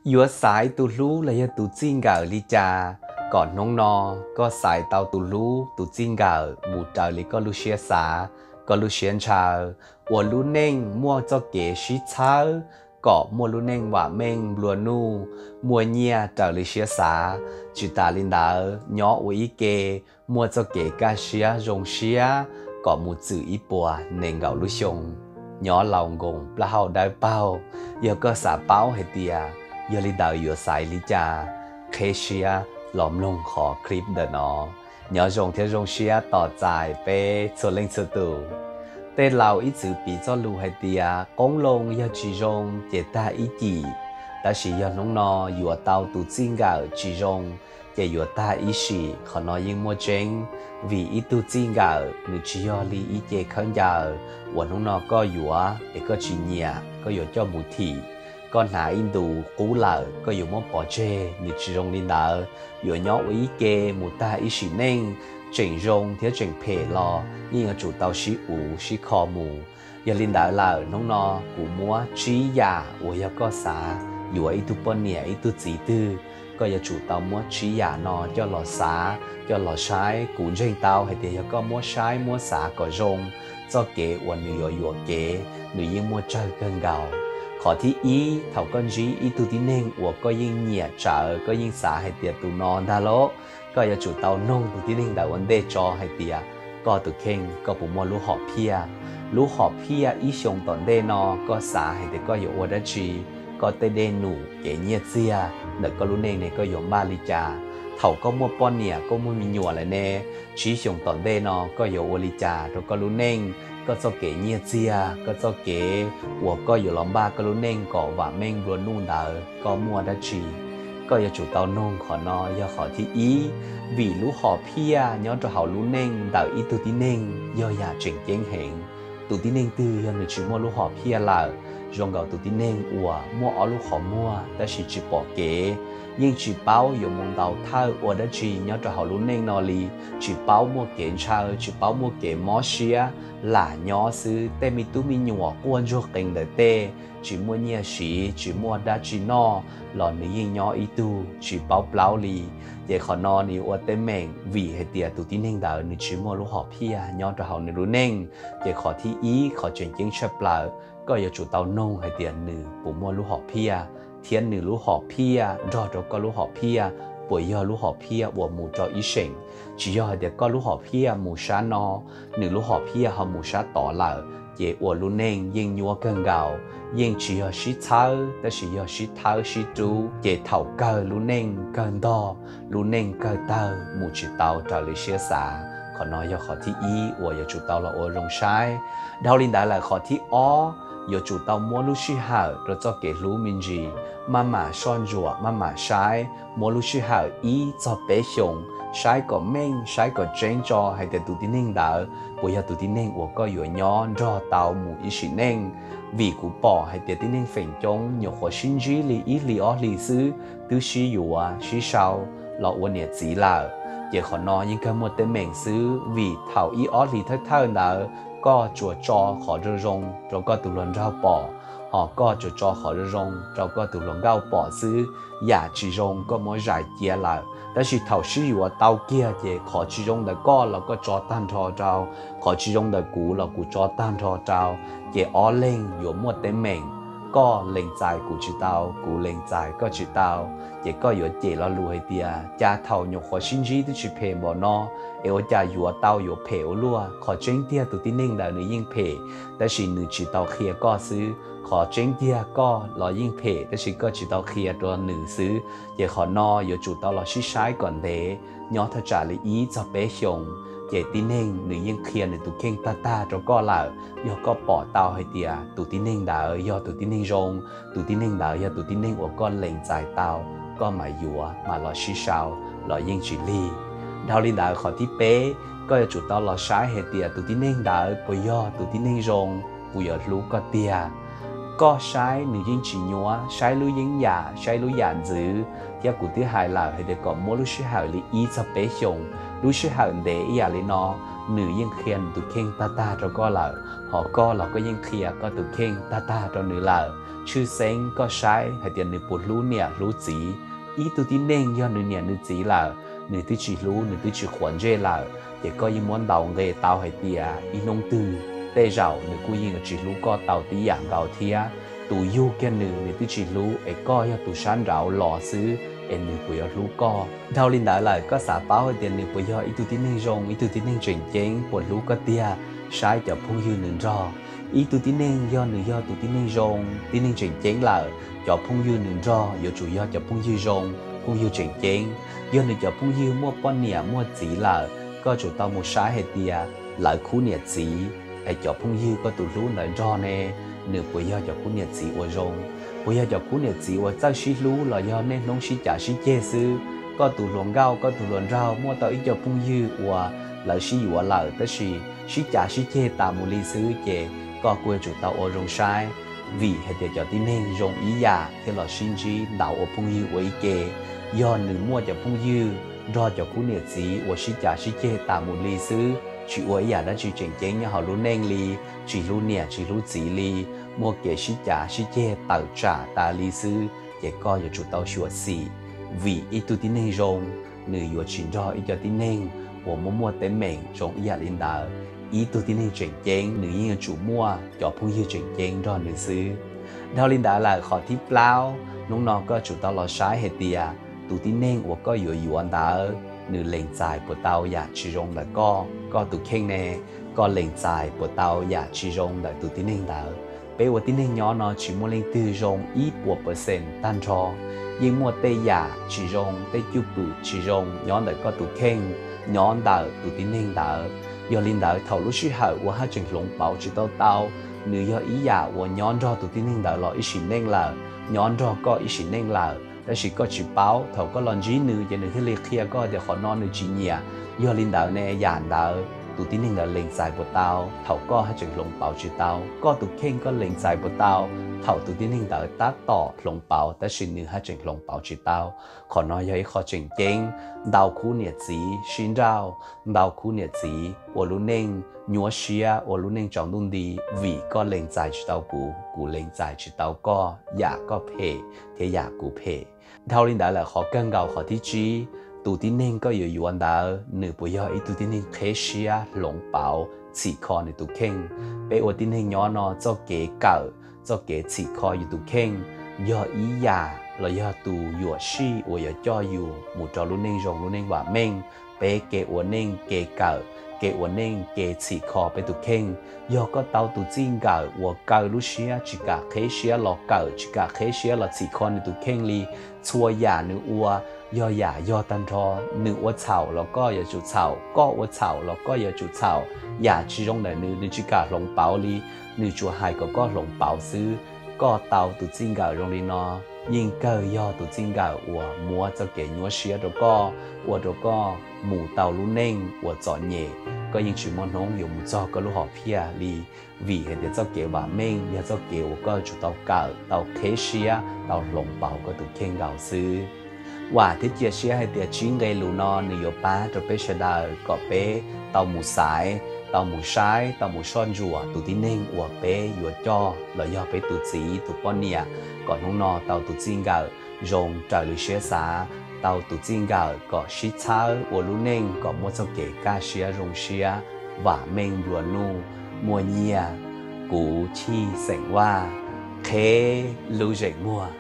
Yuav xaiv tus hlub los yog tus txij nkawm li cas kom hnub no koj xaiv tau tus hlub tus txij nkawm mus raws li koj lub siab xav, koj lub siab ntshaw, ua lub neej muaj txoj kev sib txhawb kom muaj lub neej vam meej nplua nuj, muaj nyiaj raws li siab xav. Tsis tas li ntawd, nyob ua ib ke muaj txoj kev kaj siab zoo siab kom mus txwm ib puas nees nkaum lub xyoo, nyob laus nkoos plaub hau dawb paug. Yog koj xav paub hais tias yog li ntawd yuav xaiv li cas, qheb siab los mloog qhov clip ntawm no. Nyob zoo thiab zoo siab tos txais peb txhua leej txhua tus. Tej laus ib txwm piv txoj lus hais tias qoob loo yog tsis zoo ces tag ib cim, tab sis yog hnub no yuav tau tus txij nkawm tsis zoo ces yuav tag ib sim, qhov no yeej muaj tseeb. Vim ib tug txij nkawm nws tsis yog li ib ce khaub ncaws uas hnub no koj yuav es koj tsis nyiam koj yuav coj mus thim, koj hnav ib ntus qub lawm koj yuav muab pov tseg, nws tsis zoo li ntawd. Yuav nyob ua ib ke mus tag ib sim neej, tseem zoo thiab tseem phem los yeej yuav tsum tau sib uv sib kho mus. Yog li ntawd lawm hnub no kuv muab tsib yam uas yog koj xav yuav ib tug poj niam ib tug txiv twg, koj yuav tsum tau muab tsib yam no coj los xav coj los saib. Kuv ntseeg tau hais tias yog koj muab saib muab xav kom zoo, txoj kev uas nws yuav yuam kev nws yeej muaj tsawg kawg nkaus. Qhov thib ib, thaum koj ntsib ib tug tib neeg uas koj yeej nyiam tsawv, koj yeej xav hais tias tus no ntag lauj, koj yuav tsum tau noog tus tib neeg ntawd ua ntej tso hais tias koj tus kheej koj puas muaj lub hom phiaj. Lub hom phiaj ib xyoos tom ntej no koj xav hais tias koj yuav ua dab tsi, koj tej dej num kev nyiaj txiag ntawm koj lub neej ne koj yuav npaj li cas. Thaum koj muaj poj niam koj muaj me nyuam lawm ne, tsib xyoos tom ntej no koj yuav ua li cas rau koj lub neej, koj txoj kev nyiaj txiag, koj txoj kev uas koj yuav los npaj koj lub neej kom vam meej nplua nuj ntawd koj muaj dab tsi. Koj yuav tsum tau noog qhov no yog qhov thib ib, vim lub hom phiaj nyob rau hauv lub neej ntawm ib tug tib neeg yog yam tseem ceeb heev. Tus tib neeg twg yog nws tsis muaj lub hom phiaj lawm, zoo nkaus tus tib neeg uas muaj ob lub qhov muag tab sis tsis pom kev, yeej tsis paub yuav mus ntaus thawj ua dab tsi nyob rau hauv lub neej no li, tsis paub muaj kev ntshaw, tsis paub muaj kev mob siab, lam nyob xwb. Tej me tub me nyuam quaj ntsuag qees ntawm tej, tsis muaj nyiaj siv, tsis muaj dab tsi noj los nws yeej nyob ib tug tsis paub plaub li. Ces qhov no nws yuav ua teeb meem vim hais tias tus tib neeg ntawd nws tsis muaj lub hom phiaj nyob rau hauv nws lub neej. Ces qhov thib ib, qhov tseem ceeb tshaj plaws, koj yuav tsum tau noog hais tias nws puas muaj lub hom phiaj, thiab nws lub hom phiaj nrog rau koj lub hom phiaj puas yog lub hom phiaj uas mus rau ib seem. Tsis yog hais tias koj lub hom phiaj mus sab no, nws lub hom phiaj ho mus sab tod lawm, ces ua lub neej yeej nyuaj kawg nkaus, yeej tsis yog sib txhawb tab sis yog sib thawb sib rub, ces thaum kawg lub neej kawg ntog, lub neej kawg tawg mus tsis tau raws li siab xav. Qhov no yog qhov thib ib uas yuav tsum tau los ua zoo saib. Dhau li ntawd lawm qhov thib ob, yuav tsum tau muab lub sij hawm rau txoj kev hlub me ntsis, maj mam soj ntsuam maj mam saib, muab lub sij hawm ib txog peb xyoos, saib kom meej saib kom tseeb tso hais tias tus tib neeg ntawd puas yog tus tib neeg uas koj yuav nyob nrog tau mus ib sim neej. Vim kuv pom hais tias tib neeg feem coob nyuam qhuav sib ntsib li ib hlis ob hlis xwb twb sib yuav sib sau los ua niam txiv lawm. Ces qhov no yeej kawg muaj teeb meem xwb, vim thaum ib ob hlis thawj thawj ntawd koj tsuas tso qhov zoo zoo rau koj tus hluas nraug pom, ho koj tsuas tso qhov zoo zoo rau koj tus hluas nkauj pom xwb. Yam tsis zoo koj muab zais cia lawm, tab sis thaum sib yuav tau kiag ces qhov tsis zoo ntawm koj los koj tso tag nrho rau, qhov tsis zoo ntawm kuv los kuv tso tag nrho rau, ces ob leeg yuav muaj teeb meem. Koj lees txais kuv tsis tau, kuv lees txais koj tsis tau, ces koj yuav cem lo lus hais tias cas thaum nyuam qhuav sib ntsib twb tsis phem npaum no, es ua cas yuav tau yuav phem ua luaj. Qhov tseeb tiag tus tib neeg ntawd nws yeej phem, tab sis nws tsis tau qhia koj xwb. Qhov tseeb tiag koj los yeej phem tab sis koj tsis tau qhia rau nws xwb. Ces qhov no yuav tsum tau los sib saib kom ntev, nyob thaj tsam li ib txog peb xyoos, ces tib neeg nws yeej qhia nws tus kheej tag tag rau koj lawm. Yog koj pom tau hais tias tus tib neeg ntawd yog tus tib neeg zoo, tus tib neeg ntawd yog tus tib neeg uas koj lees txais tau, koj mam yuav mam los sib sau los yeej tsis lig. Dhau li ntawd qhov thib peb, koj yuav tsum tau los saib hais tias tus tib neeg ntawd puas yog tus tib neeg zoo, puas yuav hlub koj tiag. Koj saib nws yeej tsis nyuaj, saib lub yeeb yam, saib lub yam ntxwv, thiab kuv twb hais lawm hais tias kom muab lub sij hawm li ib txog peb xyoos, lub sij hawm ntev ib yam li no, nws yeej qhia nws tus kheej tag tag rau koj lawm, ho koj los koj yeej qhia koj tus kheej tag tag rau nws lawm. tshwj xeeb koj saib hais tias nws puas hlub niam hlub txiv. Ib tug tib neeg yog nws niam nws txiv lawm, nws twb tsis hlub, nws twb tsis quav ntsej lawm, ces koj yeej muab ntaus nqe tau hais tias ib hnub twg tej zaum nws kuj yeej yuav tsis hlub koj tau tib yam nkaus thiab. Tus yug kiag nws, nws twb tsis hlub, es koj yog tus sab nraud los xwb, es nws puas yuav hlub koj? Dhau li ntawd lawm, koj xav paub hais tias nws puas yog ib tug tib neeg zoo, ib tug tib neeg tseem ceeb, puas hlub koj tiag, saib cov phooj ywg nws nrog. Ib tug tib neeg yog nws yog tus tib neeg zoo, tib neeg tseem ceeb lawm, cov phooj ywg nws nrog yuav tsum yog cov phooj ywg zoo, phooj ywg tseem ceeb. Yog nws cov phooj ywg muaj poj niam muaj txiv lawm, koj tsum tau mus saib hais tias lawv khub niam txiv, es cov phooj ywg koj tus hlub ntawd nrog ne, nws puas yog cov khub niam txiv uas zoo, puas yog cov khub niam txiv uas txawj sib hlub los yog niaj hnub sib cav sib ceg xwb. Koj tus hluas nkauj, koj tus hluas nraug muaj tau ib co phooj ywg uas lawv sib yuav lawm tab sis sib cav sib ceg tas mus li xwb, ces koj kuj yuav tsum tau ua zoo saib, vim hais tias cov tib neeg zoo ib yam thiaj los sib ntsib ntaus ua phooj ywg ua ib ke. Yog nws muaj cov phooj ywg nrog cov khub niam txiv uas sib cav sib ceg tas mus li xwb, tsis ua ib yam dab tsi tseem ceeb nyob hauv lub neej li, tsis hlub niam tsis hlub txiv li, muaj kev sib cav sib ceg tawm tsam tas li xwb, ces koj yuav tsum tau xyuam xim, vim ib tug tib neeg zoo, nws yuav tsis nrog ib co tib neeg uas muaj muaj teeb meem zoo ib yam li ntawd. Ib tug tib neeg tseem ceeb, nws yeej yuav tsum muaj cov phooj ywg tseem ceeb nrog nws xwb. Dhau li ntawd lawm, qhov thib plaub, hnub no koj tsum tau los saib hais tias tus tib neeg uas koj yuav yuav ntawd, nws lees txais puas tau yam tsis zoo ntawm koj, koj tus kheej ne, koj lees txais puas tau yam tsis zoo ntawm tus tib neeg ntawd. Peb ua tib neeg nyob no tsis muaj leej twg zoo ib puas percent tag nrho, yeej muaj tej yam tsis zoo, tej cwj pwm tsis zoo nyob ntawm koj tus kheej, nyob ntawm tus tib neeg ntawd. Yog li ntawd, thaum lub sij hawm uas haj tseem hloov pauv tsis tau tau, nws yog ib yam uas nyob nrog tus tib neeg ntawd los ib sim neej lawm, nyob nrog koj ib sim neej lawm, tab sis koj tsis paub. Thaum koj los ntsib nws ces nws thiaj li qhia koj tias qhov no nws tsis nyiam. Yog li ntawd ne, yam ntawd tus tib neeg ntawd lees txais puas tau thaum koj haj tseem hloov pauv tsis tau? Koj tus kheej koj lees txais puas tau thaum tus tib neeg ntawd tab tom hloov pauv tab sis nws haj tseem hloov pauv tsis tau? Qhov no yog ib qho tseem ceeb. Ntau khub niam txiv sib nrauj, ntau khub niam txiv ua lub neej nyuaj siab, ua lub neej tsaus ntuj nti, vim koj lees txais tsis tau kuv, kuv lees txais tsis tau koj, yam koj phem thiab yam kuv phem. Dhau li ntawd lawm, qhov kawg nkaus, qhov thib tsib, tus tib neeg koj yuav yuav ntawd, nws puas yog ib tug tib neeg qheb siab hloov pauv txhim kho nws tus kheej? Peb ua tib neeg nyob no, txoj kev kawm, txoj kev txhim kho yus tus kheej yog ib yam los yog tus yuam sij uas yuav coj yus mus rau lub neej zoo, lub neej vam meej. Peb kev ua neej, kev kawm, kev ua neej, kev txhim kho peb tus kheej. Yog koj tau tus txij nkawm uas kaw lub siab tsis kam qheb siab los kawm, tsis kam qheb siab los txhim kho nws tus kheej li, txhua yam nws ua yog yam yog tag nrho. Nws ua txhaum los koj yuav tsum txhaum, koj ua txhaum los koj yuav tsum txhaum. Yam tsis zoo ntawm nws, nws tsis kam hloov pauv li, nws tsuas hais kom koj hloov pauv xwb. Koj tau tus txij nkawm zoo li no, yeej kawg yog tus txij nkawm uas muab txoj kev nyuaj siab rau koj, ua rau koj mus tau lub neej uas txom nyem, koj yeej tsis muaj hnub yuav mus txog koj lub hom phiaj li. Vim hais tias txoj kev vam meej yog txoj kev uas koj tsum tau kawm, tau qheb siab, tau hloov pauv koj tus kheej nkaus xwb. Vam thiab cia siab hais tias tsib nqe lus no nws yuav pab rau peb sawv daws kom peb tau mus xaiv, tau mus saib, tau mus soj ntsuam tus tib neeg uas peb yuav coj los yog peb tus txiv tus poj niam, kom hnub no tau tus txij nkawm zoo raws lub siab xav, tau tus txij nkawm kom sib txhawb ua lub neej kom muaj txoj kev kaj siab zoo siab, vam meej nplua nuj, muaj nyiaj, kuv chij xeem vaj, qheb lub zeem muag.